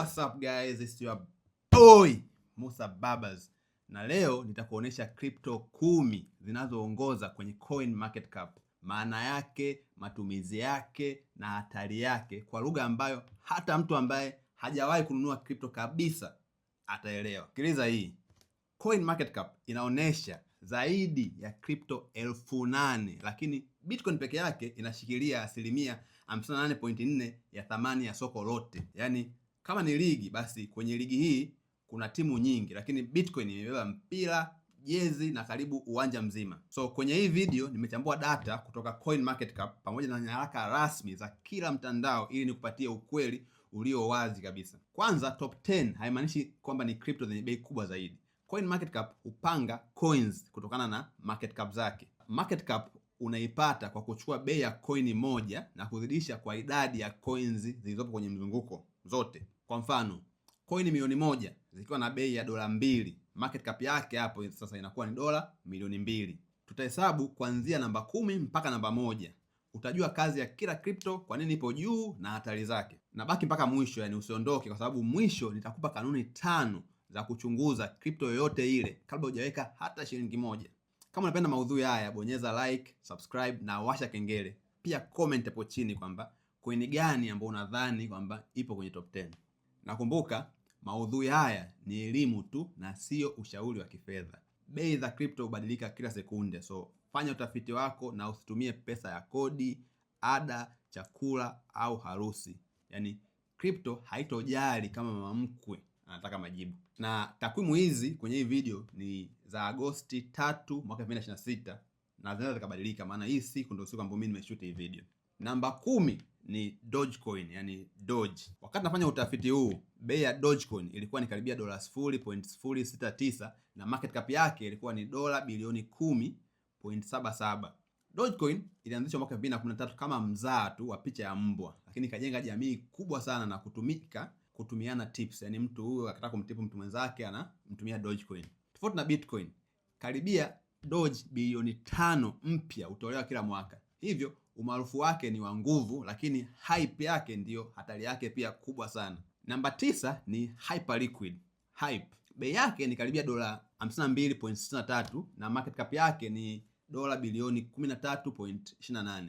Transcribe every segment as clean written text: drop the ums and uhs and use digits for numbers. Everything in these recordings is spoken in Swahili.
What's up guys, it's your boy Musa Babas, na leo nitakuonesha crypto 10 zinazoongoza kwenye Coin Market Cap, maana yake, matumizi yake na hatari yake, kwa lugha ambayo hata mtu ambaye hajawahi kununua crypto kabisa ataelewa. Sikiliza hii. Coin Market Cap inaonesha zaidi ya crypto 8,000 lakini Bitcoin peke yake inashikilia 58.4% ya thamani ya soko lote. Yaani kama ni ligi, basi kwenye ligi hii kuna timu nyingi, lakini Bitcoin imebeba mpira, jezi na karibu uwanja mzima. So kwenye hii video nimechambua data kutoka Coin Market Cap pamoja na nyaraka rasmi za kila mtandao ili nikupatie ukweli ulio wazi kabisa. Kwanza, top 10 haimaanishi kwamba ni crypto zenye bei kubwa zaidi. Coin Market Cap hupanga coins kutokana na market cap zake. Market cap unaipata kwa kuchukua bei ya coin moja na kuzidisha kwa idadi ya coins zilizopo kwenye mzunguko zote. Kwa mfano, coin 1,000,000 zikiwa na bei ya dola 2, market cap yake hapo sasa inakuwa ni dola milioni 2. Tutahesabu kuanzia namba 10 mpaka namba 1. Utajua kazi ya kila crypto, kwa nini ipo juu na hatari zake. Na baki mpaka mwisho, yani usiondoke, kwa sababu mwisho nitakupa kanuni 5 za kuchunguza crypto yoyote ile kabla hujaweka hata shilingi moja. Kama unapenda maudhui haya, bonyeza like, subscribe na washa kengele. Pia comment hapo chini kwamba coin gani ambayo unadhani kwamba ipo kwenye top 10. Nakumbuka maudhui haya ni elimu tu na sio ushauri wa kifedha. Bei za crypto hubadilika kila sekunde, so fanya utafiti wako na usitumie pesa ya kodi, ada, chakula au harusi. Yaani crypto haitojali kama mama mkwe anataka majibu. Na takwimu hizi kwenye hii video ni za Agosti 3 mwaka 2026 na zinaweza zikabadilika, maana hii siku ndio siku ambayo mimi nimeshoot hii video. Namba 10 ni Dogecoin, yani Doge. Wakati nafanya utafiti huu, bei ya Dogecoin ilikuwa ni karibia dola 0.069 na market cap yake ilikuwa ni dola bilioni 10.77. Dogecoin ilianzishwa mwaka 2013 kama mzaa tu wa picha ya mbwa, lakini ikajenga jamii kubwa sana na kutumika kutumiana tips, yani mtu huyo akitaka kumtipu mtu mwenzake anamtumia Dogecoin. Tofauti na Bitcoin, karibia Doge bilioni 5 mpya hutolewa kila mwaka, hivyo umaarufu wake ni wa nguvu, lakini hype yake ndiyo hatari yake pia kubwa sana. Namba 9 ni Hyperliquid Hype. Bei yake ni karibia dola 52.63 na market cap yake ni dola bilioni 13.28.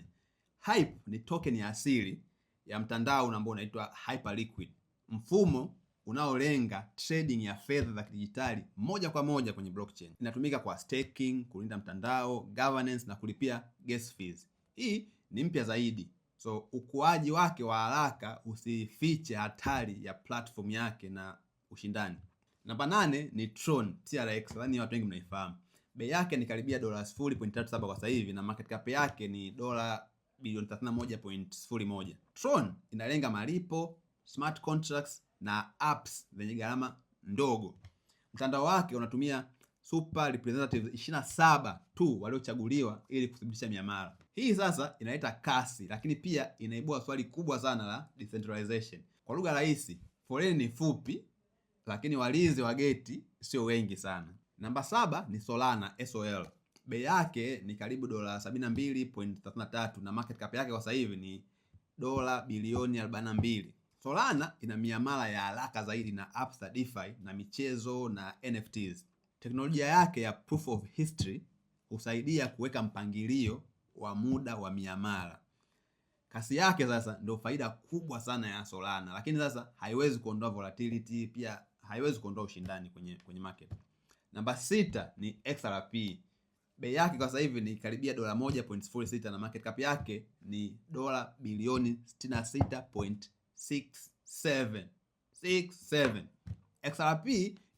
Hype ni token ya asili ya mtandao ambao unaitwa Hyperliquid, mfumo unaolenga trading ya fedha za kidijitali moja kwa moja kwenye blockchain. Inatumika kwa staking, kulinda mtandao, governance na kulipia gas fees. Hii ni mpya zaidi, so ukuaji wake wa haraka usifiche hatari ya platform yake na ushindani. Namba 8 ni Tron TRX, nadhani watu wengi mnaifahamu. Bei yake ni karibia dola 0.37 kwa sasa hivi na market cap yake ni dola bilioni 31.01. Tron inalenga malipo, smart contracts na apps zenye gharama ndogo. Mtandao wake unatumia super representatives 27 tu waliochaguliwa ili kuthibitisha miamala. Hii sasa inaleta kasi, lakini pia inaibua swali kubwa sana la decentralization. Kwa lugha rahisi, foleni ni fupi, lakini walinzi wa geti sio wengi sana. Namba 7 ni Solana SOL. Bei yake ni karibu dola 72.33 na market cap yake kwa sasa hivi ni dola bilioni 42. Solana ina miamala ya haraka zaidi na apps za DeFi na michezo na NFTs. Teknolojia yake ya proof of history husaidia kuweka mpangilio wa muda wa miamala. Kasi yake sasa ndio faida kubwa sana ya Solana, lakini sasa haiwezi kuondoa volatility, pia haiwezi kuondoa ushindani kwenye market. Namba 6 ni XRP. Bei yake kwa sasa hivi ni karibia dola 1.06 na market cap yake ni dola bilioni 66.67. 67. XRP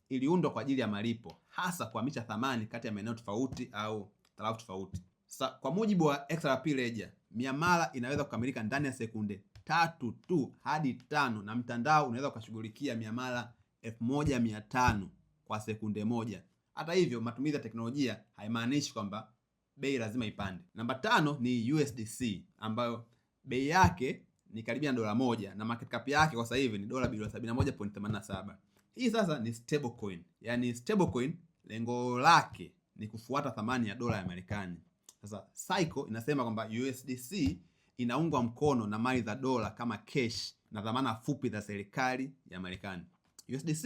iliundwa kwa ajili ya malipo, hasa kuhamisha thamani kati ya maeneo tofauti au sarafu tofauti. Sa, kwa mujibu wa XRP Ledger, miamala inaweza kukamilika ndani ya sekunde 3 tu hadi 5 na mtandao unaweza ukashughulikia miamala 1500 kwa sekunde moja. Hata hivyo, matumizi ya teknolojia haimaanishi kwamba bei lazima ipande. Namba 5 ni USDC ambayo bei yake ni karibia dola 1 na market cap yake kwa sasa hivi ni dola bilioni 71.87. Hii sasa ni stable coin. Yaani stable coin lengo lake ni kufuata thamani ya dola ya Marekani. Sasa cycle inasema kwamba USDC Inaungwa mkono na mali za dola kama cash na dhamana fupi za serikali ya Marekani. USDC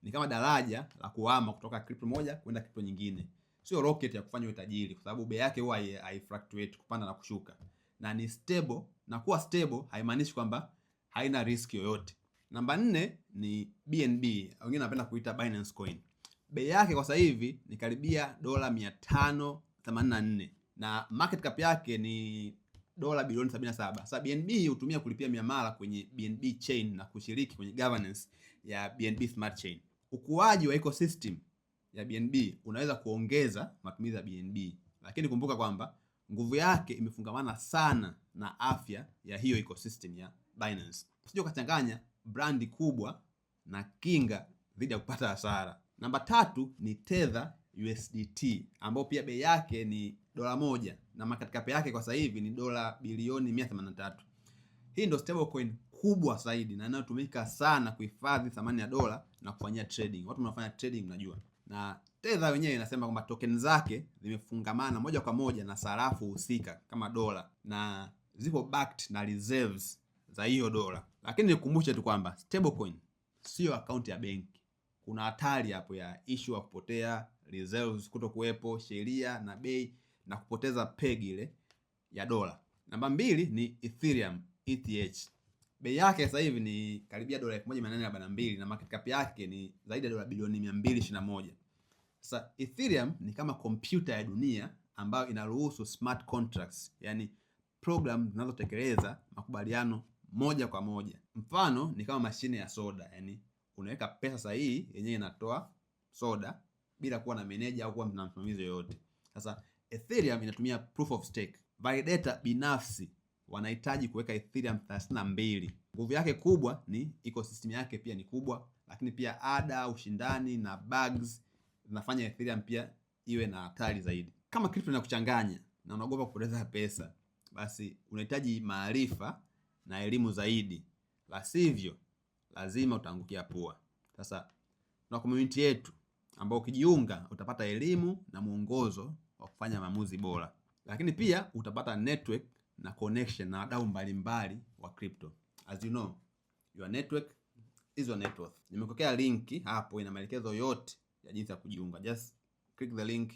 ni kama daraja la kuhama kutoka crypto moja kwenda crypto nyingine, sio rocket ya kufanya utajiri, kwa sababu bei yake huwa hai fluctuate kupanda na kushuka, na ni stable. Na kuwa stable haimaanishi kwamba haina risk yoyote. Namba 4 ni BNB, wengine wanapenda kuita Binance Coin. Bei yake kwa sasa hivi ni karibia dola 584 na market cap yake ni dola bilioni 77. Sasa BNB hutumia kulipia miamala kwenye BNB chain na kushiriki kwenye governance ya BNB Smart Chain. Ukuaji wa ecosystem ya BNB unaweza kuongeza matumizi ya BNB, lakini kumbuka kwamba nguvu yake imefungamana sana na afya ya hiyo ecosystem ya Binance. Usije ukachanganya brand kubwa na kinga dhidi ya kupata hasara. Namba 3 ni Tether USDT ambayo pia bei yake ni dola 1 na market cap yake kwa sasa hivi ni dola bilioni 183. Hii ndio stablecoin kubwa zaidi na inayotumika sana kuhifadhi thamani ya dola na kufanyia trading. Watu wanafanya trading mnajua. Na Tether wenyewe inasema kwamba token zake zimefungamana moja kwa moja na sarafu husika kama dola na zipo backed na reserves za hiyo dola. Lakini nikukumbushe tu kwamba stablecoin sio akaunti ya benki. Kuna hatari hapo ya issue ya kupotea, reserves kutokuwepo, sheria na bei na kupoteza peg ile ya dola. Namba 2 ni Ethereum ETH. Bei yake sasa hivi ni karibia dola 1842 na market cap yake ni zaidi ya dola bilioni 221. Sasa Ethereum ni kama kompyuta ya dunia ambayo inaruhusu smart contracts, yani program zinazotekeleza makubaliano moja kwa moja. Mfano ni kama mashine ya soda, yani unaweka pesa sahihi, yenyewe inatoa soda bila kuwa na meneja au kuwa na msimamizi yoyote. Sasa Ethereum inatumia proof of stake. Validator binafsi wanahitaji kuweka Ethereum 32. Nguvu yake kubwa ni ecosystem yake pia ni kubwa, lakini pia ada, ushindani na bugs zinafanya Ethereum pia iwe na hatari zaidi. Kama crypto inakuchanganya na unaogopa kupoteza pesa, basi unahitaji maarifa na elimu zaidi, la sivyo lazima utaangukia pua. Sasa tuna community yetu ambao ukijiunga utapata elimu na mwongozo wa kufanya maamuzi bora, lakini pia utapata network na connection na wadau mbalimbali wa crypto. As you know, your network is your net worth. Nimekuwekea link hapo, ina maelekezo yote ya jinsi ya kujiunga. Just click the link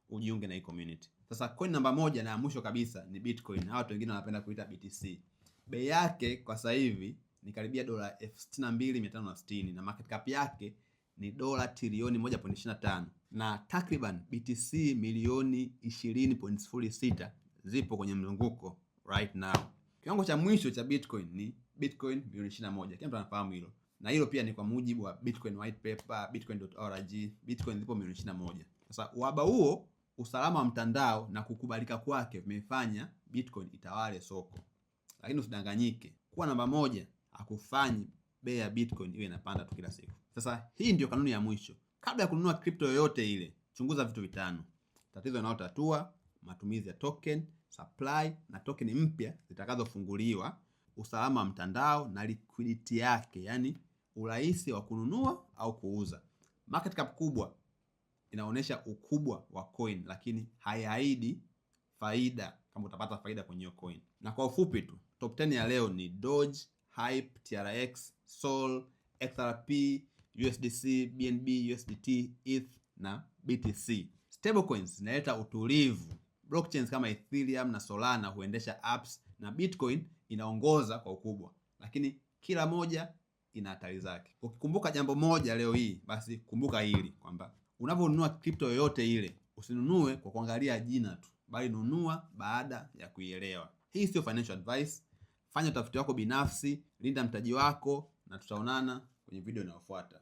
ujiunge na hii community. Sasa coin namba 1 na ya mwisho kabisa ni Bitcoin. Hawa watu wengine wanapenda kuita BTC. Bei yake kwa sasa hivi ni karibia dola 62,560 na market cap yake ni dola trilioni 1.25 na takriban BTC milioni 20.06 zipo kwenye mzunguko right now. Kiwango cha mwisho cha Bitcoin ni Bitcoin milioni 21. Kila mtu anafahamu hilo. Na hilo pia ni kwa mujibu wa Bitcoin white paper, bitcoin.org, Bitcoin zipo milioni 21. Sasa uhaba huo, usalama wa mtandao na kukubalika kwake vimefanya Bitcoin itawale soko. Lakini usidanganyike, kuwa namba 1 hakufanyi bei ya Bitcoin iwe inapanda tu kila siku. Sasa hii ndio kanuni ya mwisho. Kabla ya kununua crypto yoyote ile, chunguza vitu vitano: tatizo linalotatua, matumizi ya token, supply na token mpya zitakazofunguliwa, usalama wa mtandao na liquidity yake, yani urahisi wa kununua au kuuza. Market cap kubwa inaonyesha ukubwa wa coin, lakini haiahidi faida kama utapata faida kwenye hiyo coin. Na kwa ufupi tu, top 10 ya leo ni Doge, Hype, TRX, Sol, XRP, USDC, BNB, USDT, ETH na BTC. Stablecoins zinaleta utulivu. Blockchains kama Ethereum na Solana huendesha apps na Bitcoin inaongoza kwa ukubwa, lakini kila moja ina hatari zake. Ukikumbuka jambo moja leo hii, basi kumbuka hili kwamba unaponunua crypto yoyote ile, usinunue kwa kuangalia jina tu, bali nunua baada ya kuielewa. Hii sio financial advice. Fanya utafiti wako binafsi, linda mtaji wako, na tutaonana kwenye video inayofuata.